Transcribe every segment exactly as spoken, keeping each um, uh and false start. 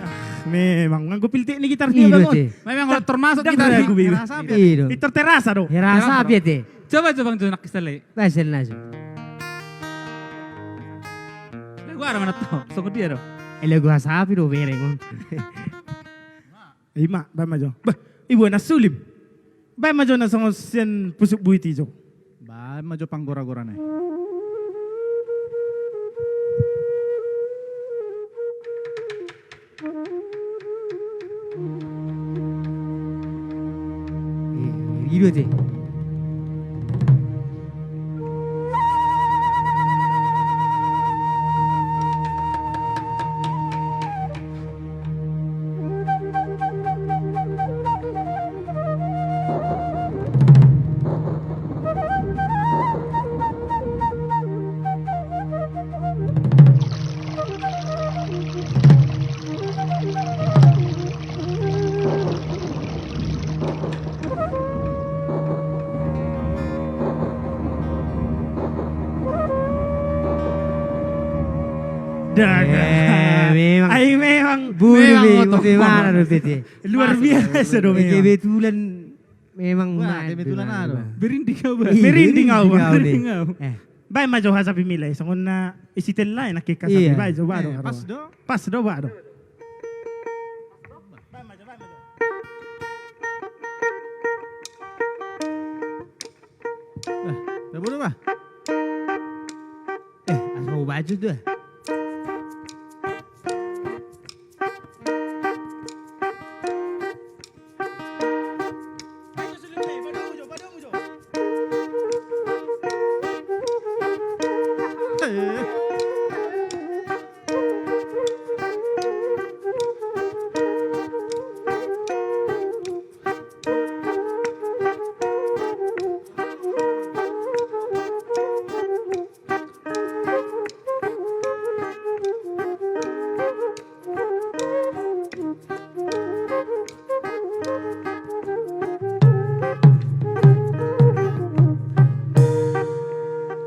Ah, memang nganggo piltik ni gitar dia. Memang termasuk gitar ni. Terasa do. Terasa do. Coba, coba, coba, nak kisah le. Lagu aha do? Songon dia do. Eh, lagu Hasapi do bereng on. Ima, baen ma jo. Bah, ibu anak sulim. Baen ma jo na songon sian pusuk buhit i jo. Baen ma jo panggora-gora na i. Eh, i do te. Dah, dah. Eh, memang. Ai memang. Bulu memang be, motor. Bagaimana do, Tete? Luar biasa do memang. Kebetulan memang. Wah, kebetulan ado. Merinding au, Bang. Merinding au, Bang. Merinding au. Eh. Baen ma jo Hasapi mila i, songon na isi tela i na kek Hasapi. Baen jo, baen do. Pas do. Pas do, baen do. Eh, asa hubaen jo tu.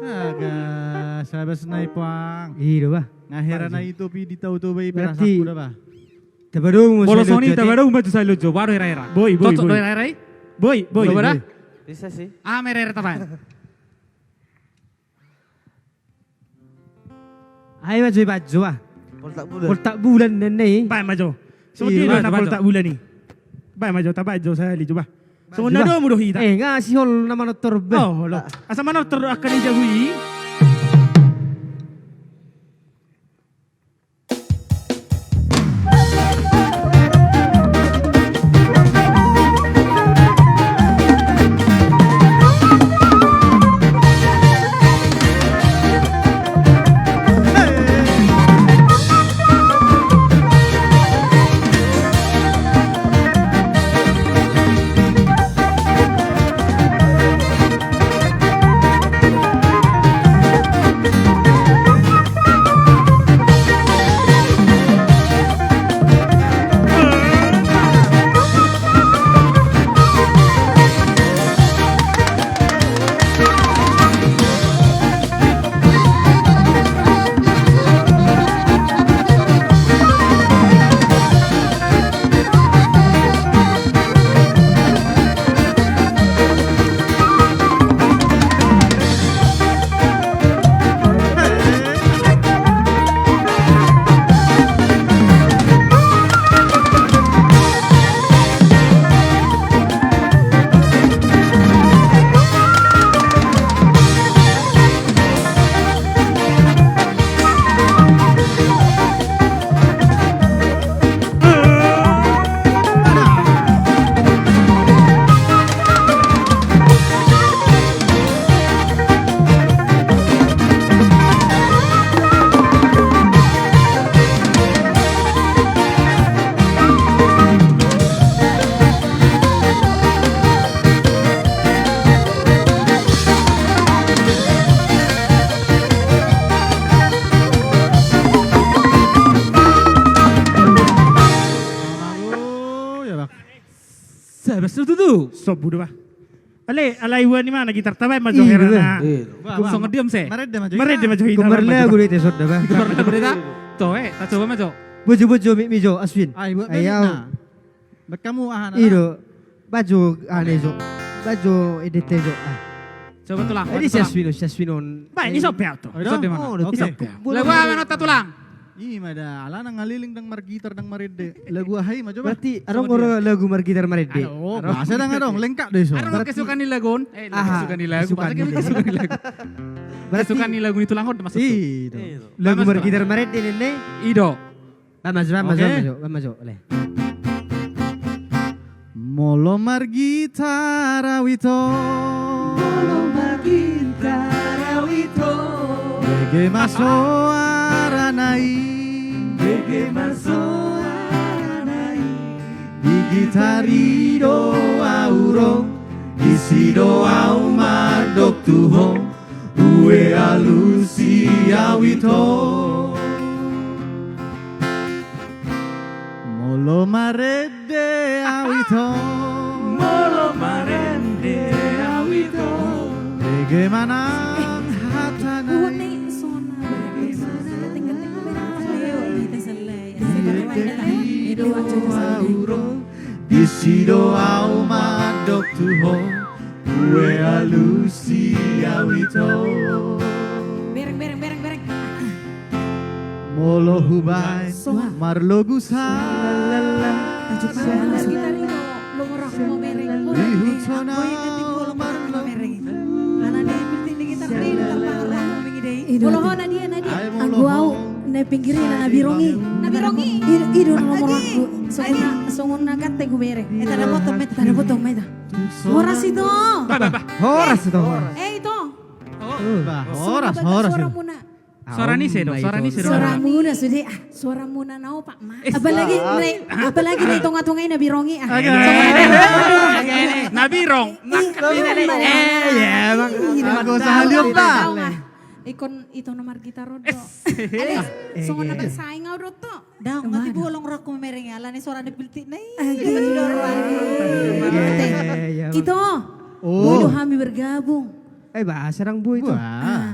Aga, sabas na i poang. I do bah. Nga hera na i topi di tau toba i. Berarti perasaan kuda bah. Tabadomu. Molo songon i tabadomu ma tu salo jo, baru hera-hera. Boi, boi, boi. Hera-hera i? Boi, boi. Bisa sih. Ah, mere-mere tabaen. Ai ma jo, baen jo ah. Poltak bulan. Poltak bulan den i. Baen ma jo. Songon dia do na poltak bulan i. Baen ma jo, tabaen jo sahali jo bah. Songon na domu do hita. Eh, nga sihol na manortor bah. Oh, lo. Asa manortor do angka na di jabu i. Eh, bas tutu. Sobu do, bah. Ale, alai ua ni mana gitar tabai ma jo hera na. Songon dia muse. Marende ma jo hita. Marende ma jo hita. Marende ma jo hita. Toe, eh, tacoba ma jo. Bojo, bojo, mi, mi jo, Aswin. Ai, buat balik na. Baen hamu aha na. Ido. Bajo ane jo. Bajo edete jo. Ah. Coba tulang. Ini si Aswin on, si Aswin on. Baik, ini sope auto. Sope mana? Oke. Lagu aha ma nonta tulang? Ima da, alana ngaleleng ndang margitar ndang marende. Lagu aha i ma coba? Berarti adong lagu margitar marende. Aduh, masa ndang adong, lengkap do i so. Adong kesukaan ni lagu on. Eh, kesukaan ni lagu. Kesukaan ni lagu. Berarti kesukaan ni lagu ni tulang on masuk. Ido. Lagu margitar marende ninna i. Ido. Baen ma jo, baen ma jo, baen ma jo, baen ma jo, ale. Molo margitar au ito. Molo margitar au ito. Bege ma soarana i. Bege ma soarana i. Di gitar i do au ro. Disi do au mandok tu ho. Ue alusi au ito. Molo marende au ito. Molo marende au ito. Bege ma nang hatana i. Di gitar i do au ro. Disi do au mandok tu ho. Ue alusi au ito. Bereng, bereng, bereng, bereng. Molo hubaen marlogusan. Di huta na marlogusan. Molo ho na dia, na dia. Anggo au na pinggir i na, na birong i. Na birong i. Ido, ido na nomor aku. Songon na, songon na ganteng hubereng. Eh, tanda potong ma ita. Tanda potong ma ita. Horas ito. Bah, bah, bah. Horas ito, horas. Eh, ito. Bah, horas, horas. Suara muna. Suara ni sedo, suara ni sedo. Suara muna sude, ah, suara muna na opat ma. Apalagi na, apalagi na di tonga-tonga i na birong i, ah. Na birong. Eh, iya, emang. Aku sahali opat. Ingkon ito na margitar on do. Ale, songon na tarsaing au do to. Daong, mati bolong rohangku mamereng i, alani suara ni piltik na i. Ito, boi do hami bergabung. Eh, bah, serang boi ito.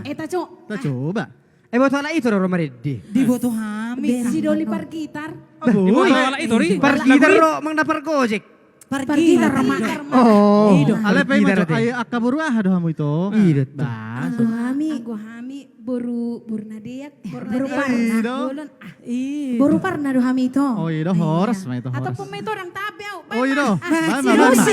Eh, taco. Tacoba. Eh, boto halak ito do ro marende. Diboto hami. Si Doli pargitar. Diboto halak ito ri. Pargitar ro, mang na pargojek. Pargitar ma. Oh, alai pe ima jo, ai angka boru aha do hamu ito? Ido. Bah. Anggo hami, anggo hami boru, boru na deak, boru na deak. Boru Parna. Boru Parna do hami ito. Oh, ido, horas ma ito, horas. Ataupun ma ito ndang tabe au. Oh, ido. Baen ma, baen ma.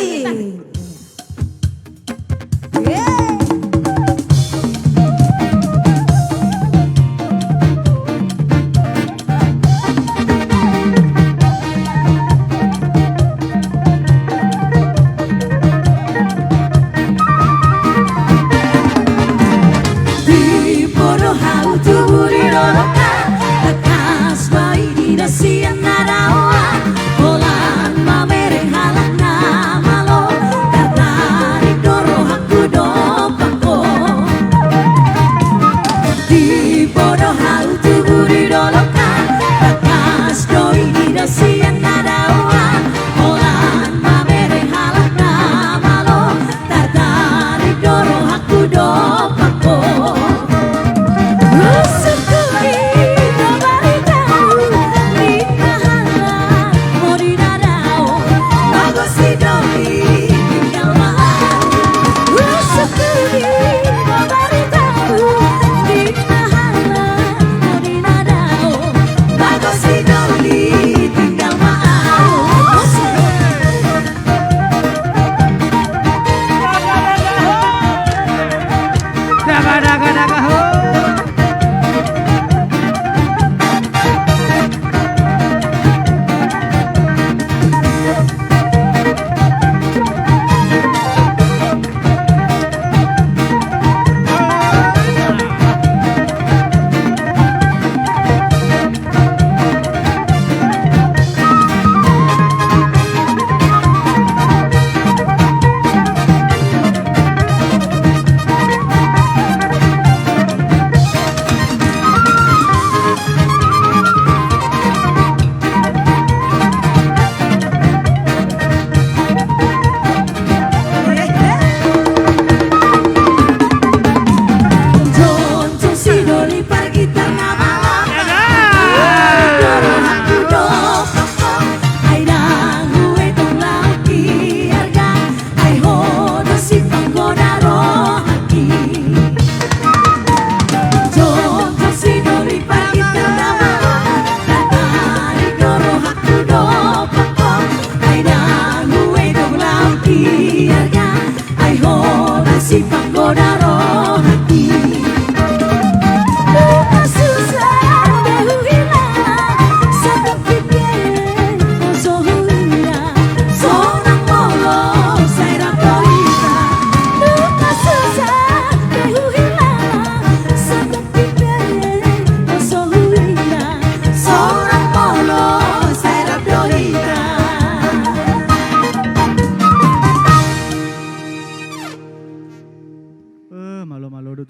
Di podo hau tubu di dolok, tangkas baen i na sian na daoa, holan mamereng halak na malo, tartarik do rohangku do.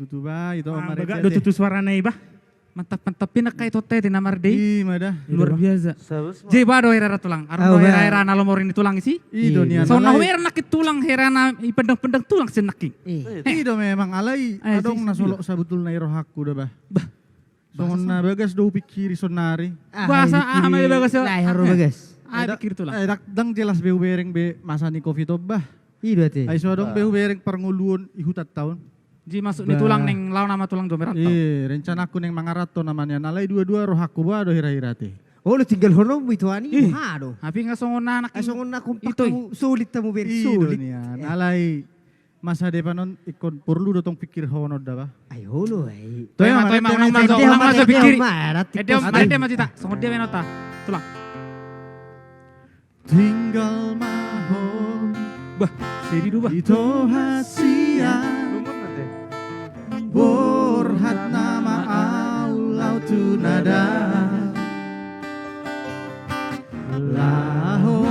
Tuba, ito. Ah, marece bagak do tutu suarana i, bah. Mantap, mantap. Pinangka ito te, tina marde. I ma da. Luar biasa. Jadi ba do hera-hera tulang. Aron do hera-hera na lomor ni tulang isi. I do nian. Songon na hubereng nangkin tulang, hera na ipendang-pendang tulang sian nangkin. I do memang, alai adong na solok sabutulna i rohangku da, bah. Bah. Songon na bagas do hupingkiri sonari. Bahasa aha ma bagas? Ai haru bagas. Ai pikir tulang. Ai ndang jelas be hubereng be masa ni covid on, bah. I do ate. Ai so adong be hubereng parngoluon i hutanta on. Jadi maksud ni tulang naeng laho nama tulang jo marantau. I, rencanangku naeng mangarantau nama nian, alai dua-dua rohangku ba do hira-hira ate. Olo, tinggalhononmu ito ani. Aha do? Hape nga songon na anak i. Songon na kompakmu, solid hamu bereng. I do nian. Alai masa depan on ingkon porlu do tong pikirhonon da, bah. Ai olo ai. Toe ma, toe ma, unang ma, unang ma pikiri. Ede ma cita. Songon dia menota. Tulang. Tinggal ma ho. Bah, seri do, bah. Ito hasian. Borhat nama au laho tu na dao. Laho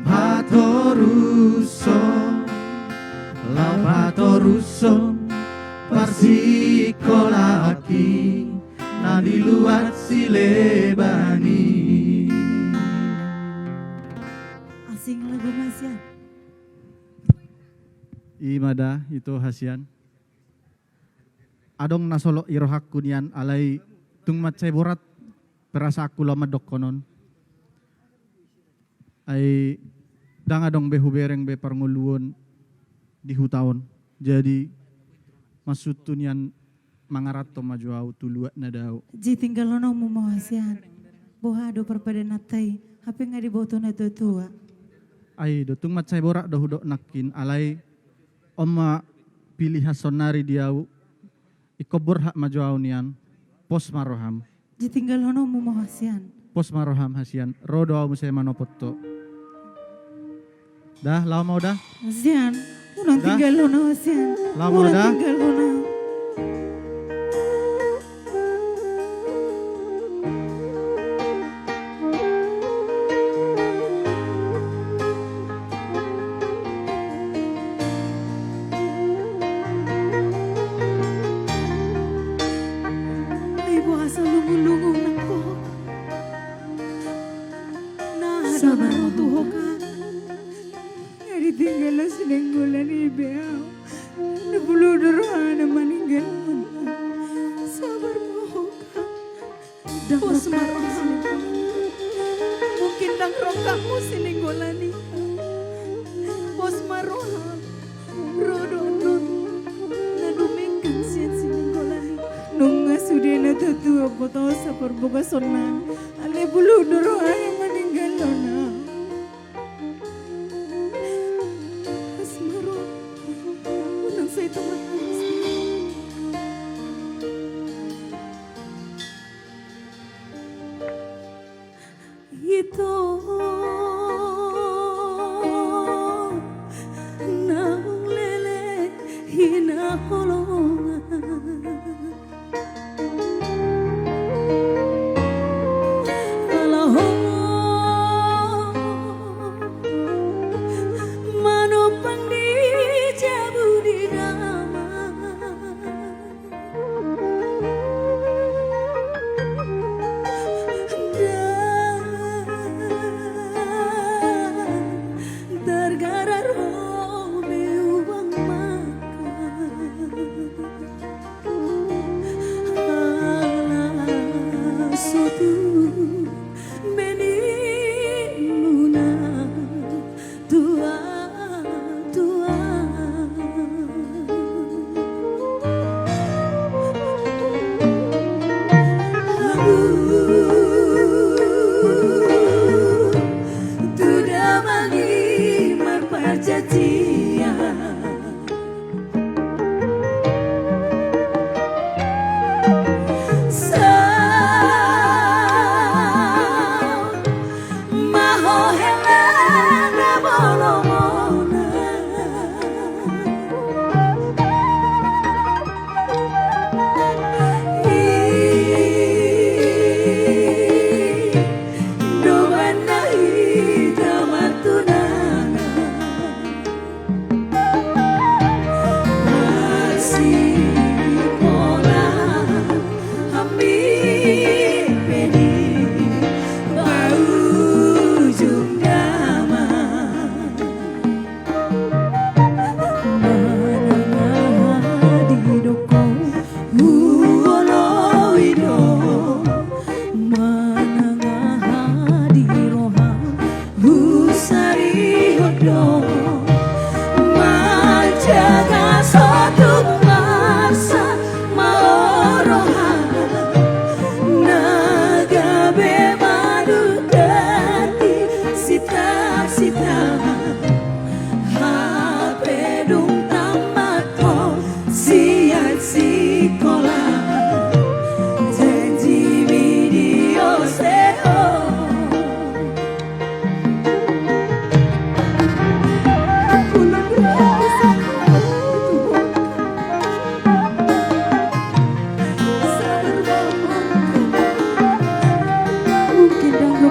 patorushon, laho patorushon parsikolaan na di luat sileban i. Asing lagu masian. I ma da, ito hasian. Adong na solok i rohangku nian, alai tung mansai borat perasaanku laho mandokkon on. Ai ndang adong be hubereng be parngoluon di huta on. Jadi maksudhu nian mangarantau ma jo au tu luat na dao. Jadi tinggalhononmu ma ho hasian. Boha do parpadananta i, hape nga diboto na tua-tua. Ai do, tung mansai borat do hudok nangkin, alai on ma pilihan sonari di au. Ingkon borhat ma jo au nian. Pos ma roham. Jadi tinggalhononmu ma ho hasian. Pos ma roham hasian. Ro do au muse manopot ho. Da, laho ma ho da. Hasian. Unang tinggalhon au hasian. Laho ma ho da. Unang tinggalhon au. Ai boasa lungun-lungun nang ho. Na sabar ma ho tu ho kan. Nga ditinggal Sinenggolan i be au. Na bulung do rohana maninggalhon. Sabar ma ho kan. Pos ma roham. Mungkin ndang rongkapmu Sinenggolan i. Pos ma roham. Ro do annon na dumenggan sian Sinenggolan i. Nunga sude na tua-tua botosa parbagason na. Alai bulung do rohana maninggalhon au. Pos ma roham. Unang sai tangis. Ito naung leleng hinaholongan. Ala ho manumpang di jabu di damang. Targara ro be hubang maka. Ala so tu be nimuna. Tua, tua. Ahu tu damang i marparjanjian. Saut ma ho hela na bolongona.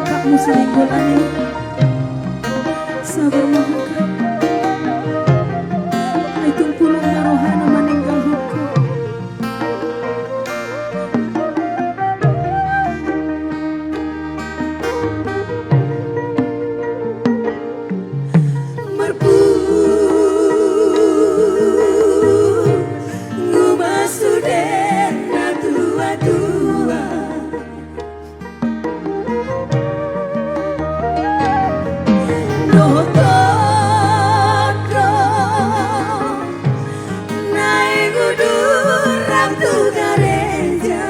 Hakmu Sinenggolan i, sabar ma ho, Kak. Ai tung pulang ma rohana maninggalhon ho. Marpungu ma sude natuatua. Dohot do naeng hudurang tu gareja.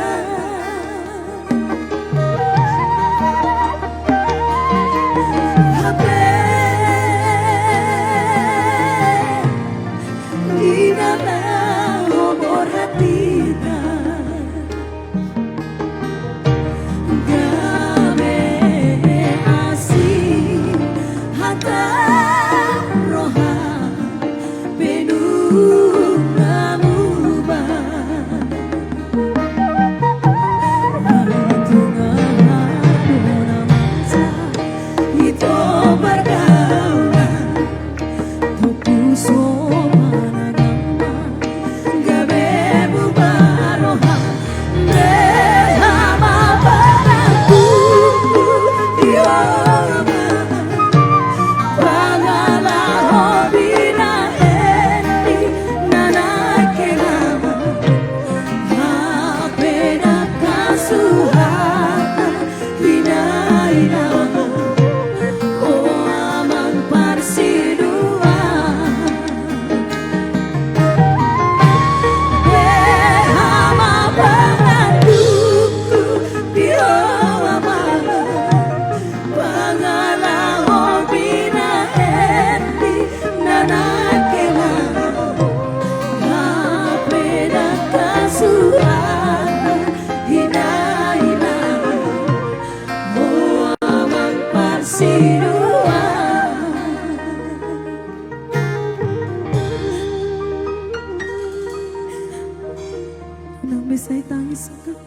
Hape di na laho borhat hita. Gabe asing hata roha pe nunga muba. Ai tung aha do na manjalo ito pargaulan. Tutu so manang aha, gabe muba roha. Beha ma pangantuku, io ma pangalaho binahen ni na nangkin ama. Hape dang hasuhatan hinaina, o amang parsiduaan. Beha ma pangantuku, io amang pangalaho binahen ni na nangkin ama. Hape dang hasuhatan hinaina, o amang parsiduaan. Unang be sai tangis, Kak.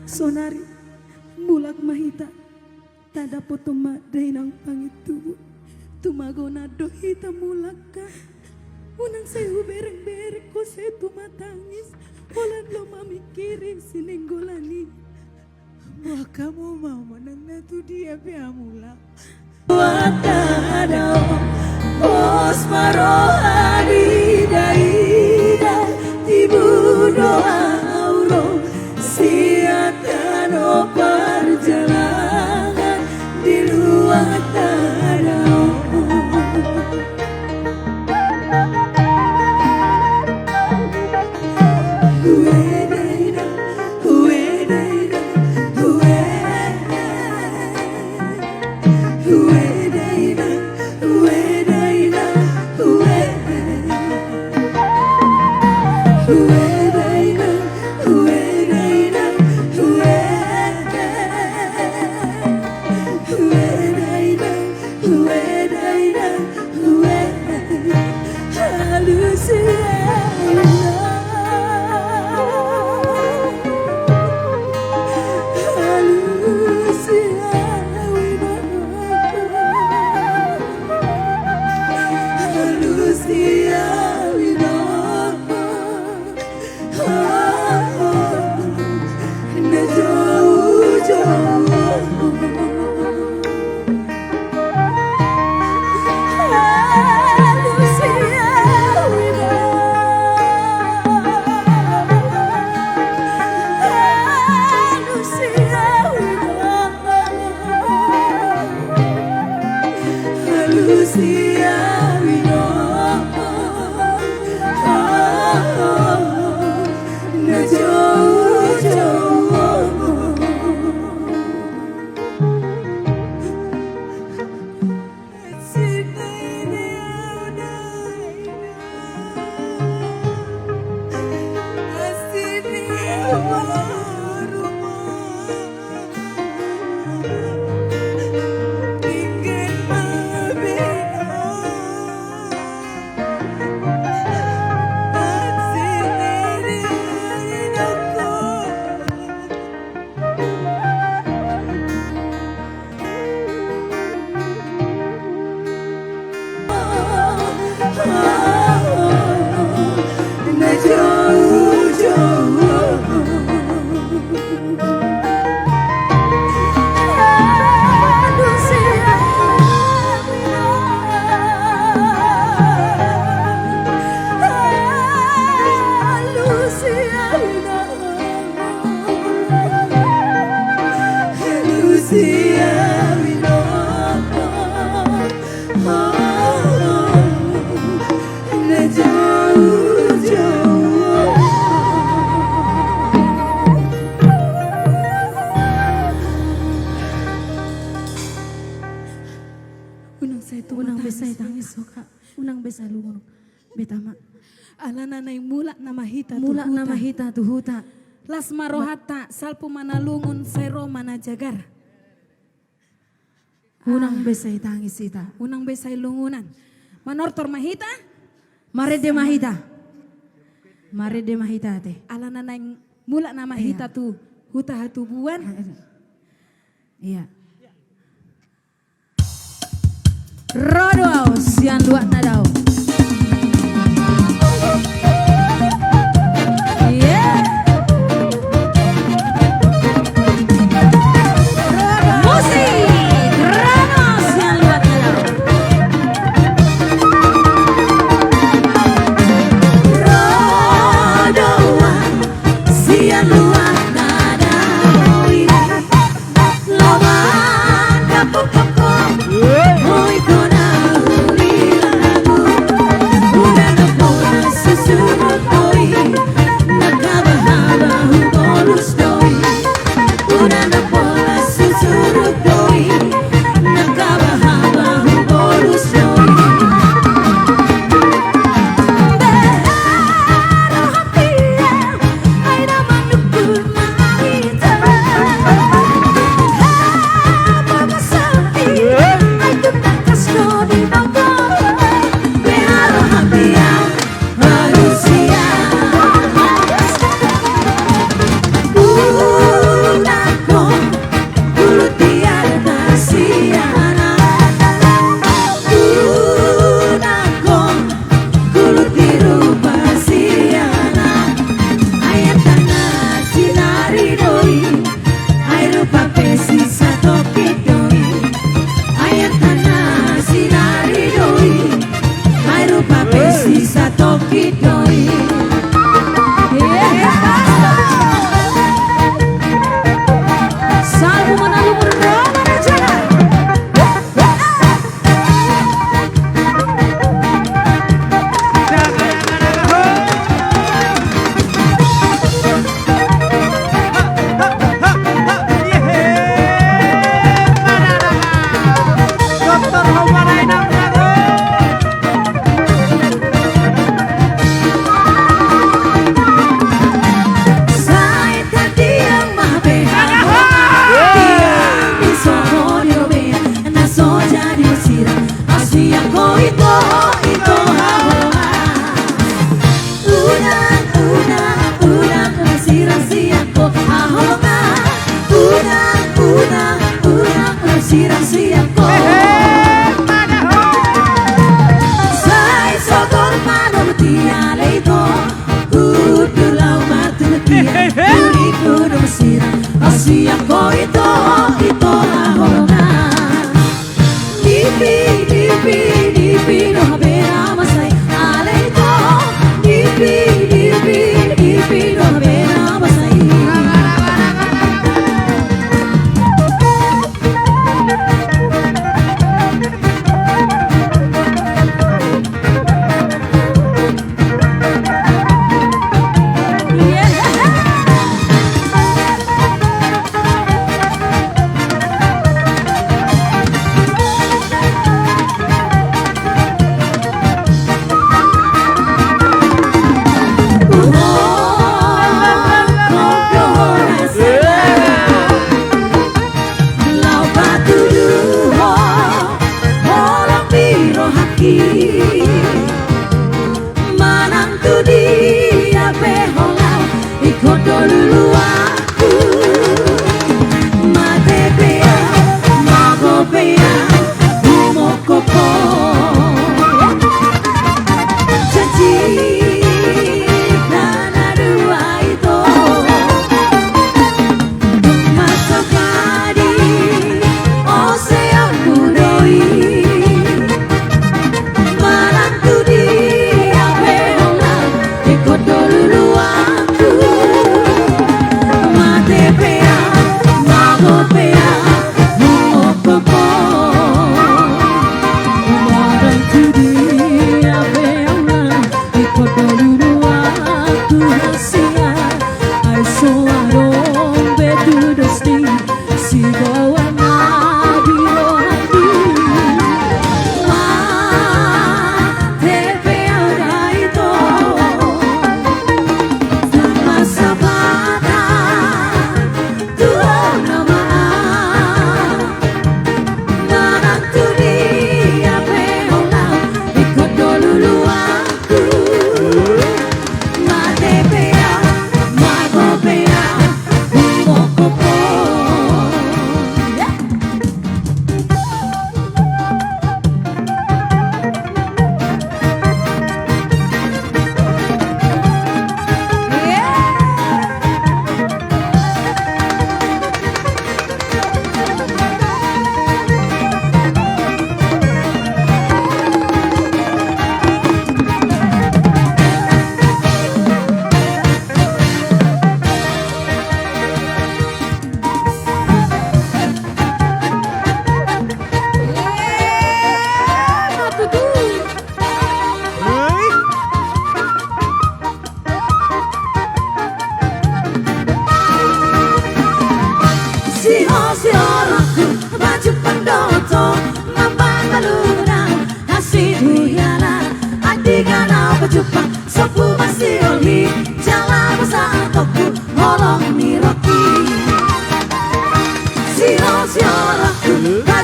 Saonari mulak ma hita. Tadapothon ma dainang pangintubu. Tumagonan do hita mulak, Kak. Unang sai huberengbereng ho sai tumatangis. Holan do mamingkiri Sinenggolan i. Boha hamu ma manang na tu dia pe hamu mulak. Wata dao, pos ma roha di daida, tibu do au ro. Sian tano parjalangan di luar tano. Huedaina, huedaina, hue. Huedaina, huedaina, hue. Huedaina, huedaina, hue. Huedaina, huedaina, hue. Alusi au i do. Alusi au i do. Alusi au i do. Unang be sai tangis ho, Kak. Unang be sai lungun. Betama. Alana naeng mulak nama hita tu huta. Mulak nama hita tu huta. Las ma rohanta, salpu ma na lungun, sai ro ma na jagar. Unang be sai tangis hita. Unang be sai lungunan. Manortor ma hita. Marende ma hita. Marende ma hita ate. Alana naeng mulak nama hita tu huta hatubuan. Iya. Ro do au sian luat na dao. Iya. Musik, ro do au sian luat na dao. Ro do au sian luat na dao.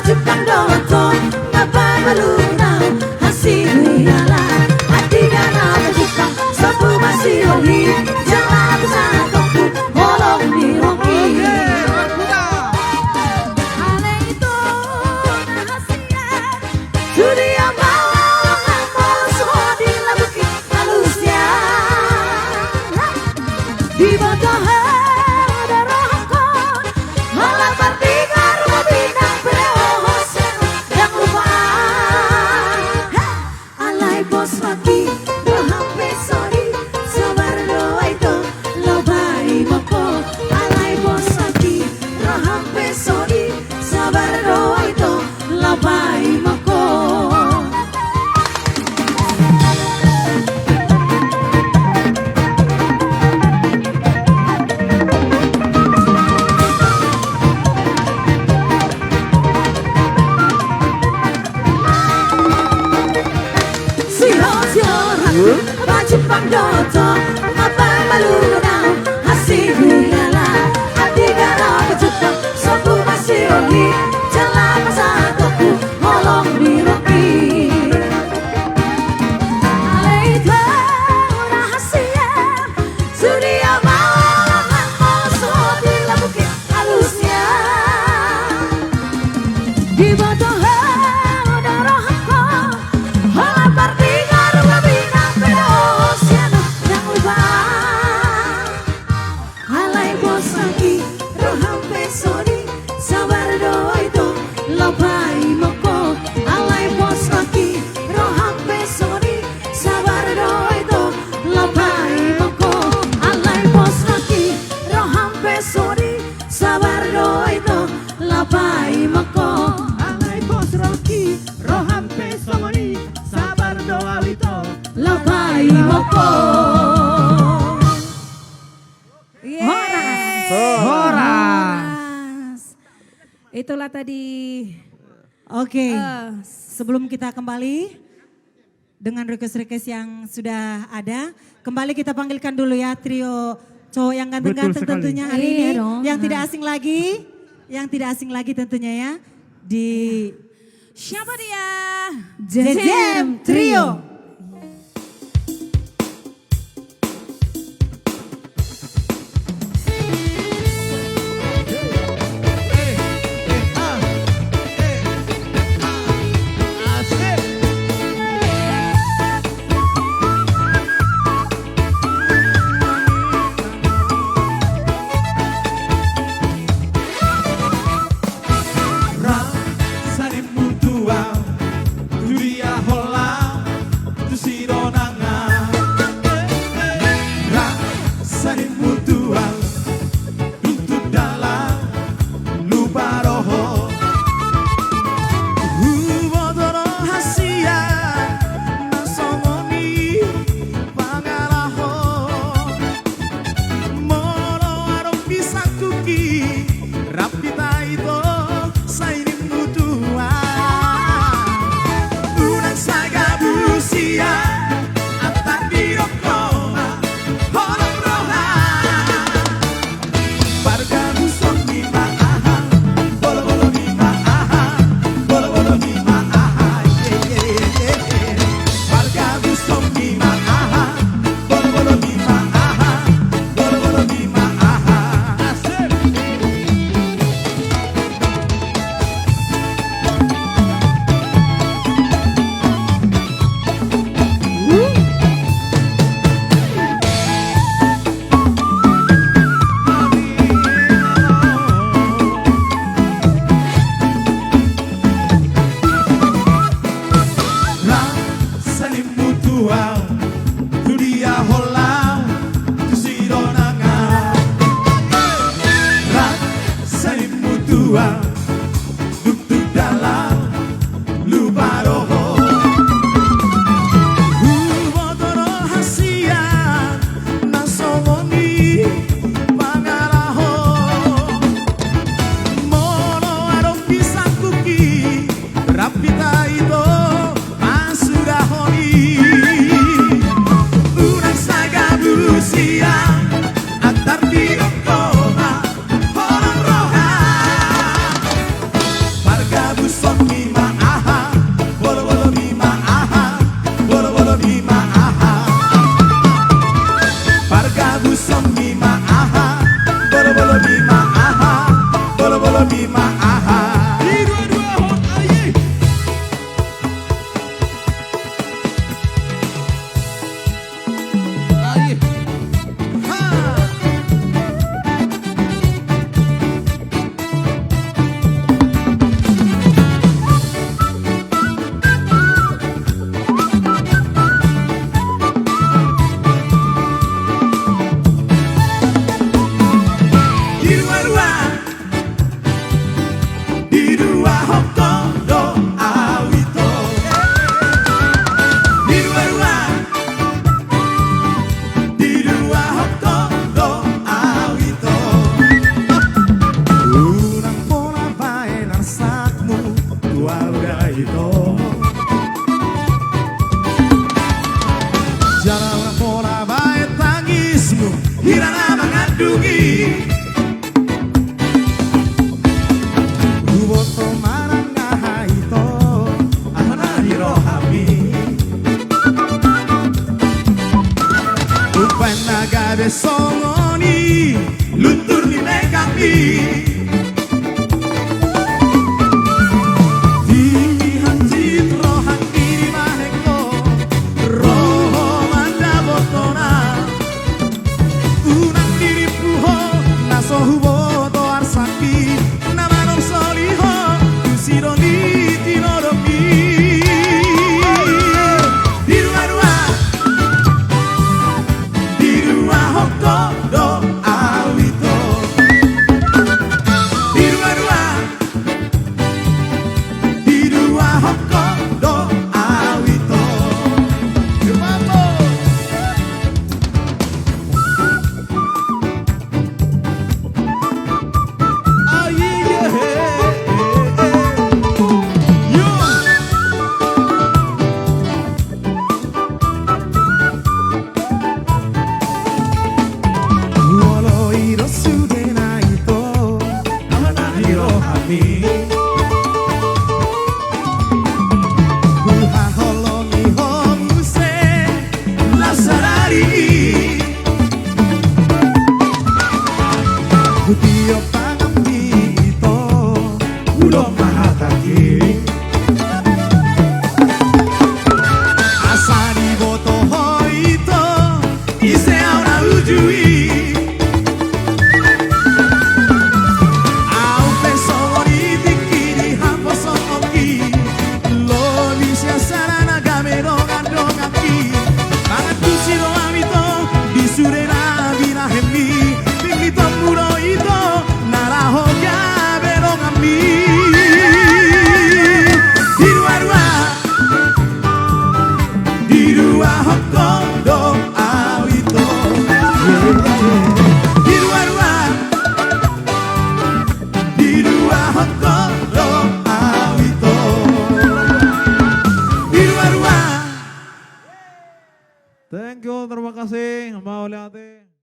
Jepang dohot ho, mapamaluna, hasihuiala, atik na pajumpang, sombu masioli, jala bersatu, holong ni roha i. Alai Ito na hasian, sude amang, amang, sude labuki, alusia. Diboto ho do rohangku, holan mardingar mabinang pe ho sian, ndang lupa. Alai pos rohangki, roham pe sori, sabar do Ito, laho paimahon ho. Alai pos rohangki, roham pe sori, sabar do Ito, laho paimahon ho. Sihol, sihol, pajumpang dohot ho, mapamaluna, hasihuiala, atik na pajumpang, sombu masioli, jala bersatu, holong ni roha i. Alai Ito na hasian, sude amang, amang, sude labuki, alusia. Diboto ho do rohangku, holan mardingar mabinang pe ho sian, ndang lupa. Alai pos rohangki, roham pe sori, sabar do Ito, laho paimahon ho. Alai pos rohangki, roham pe sori, sabar do Ito, laho paimahon ho. Alai pos rohangki, roham pe sori, sabar do Ito, laho paimahon ho. Alai pos rohangki, roham pe sori, sabar do Ito, laho paimahon ho. Horas. Horas. Horas. Itulah tadi. Oke. Eh. Sebelum kita kembali dengan request-request yang sudah ada, kembali kita panggilkan dulu ya trio cowok yang ganteng-ganteng tentunya hari ini. Betul sekali. Iya dong. Yang tidak asing lagi, yang tidak asing lagi tentunya ya, di Siapa dia? Jejem Trio. Rap sari mutua, tu dia hola, Paura ito. Jala pola baen tangismu, hira na mangandungi. Huboto manang aha ito, aha na di rohami. Umbaen na gabe songon i, luntur ni mekangmi. Di hansit rohangki dibahen ho, ro ho mandapothon na. Unang dirimpu ho, na so huboto arsangki, na manolsoli ho tu sidoli tinodongmi. Di ruarua, di ruahon ho do au ito. Di ruarua, di ruahon ho do au ito. Di ruarua. Molo i do sudena ito, aha na di rohami. Huhaholongi ho muse laos sadari. Hutio pangambi ito, hudok ma hatangki. Asa diboto ho ito, ise au na uju i. Au pe songon i tingki di haposoonki. Lobi sian sada na gabe dongan-donganki. Mangan tusi do hami ito, di sude na binahenmi. Ningitonmu do ito, na laho gabe donganmi. Di ruarua, di ruahon ho do au ito. Di ruarua, di ruahon ho do au ito. Di ruarua. Thank you, terima kasih, mauliate.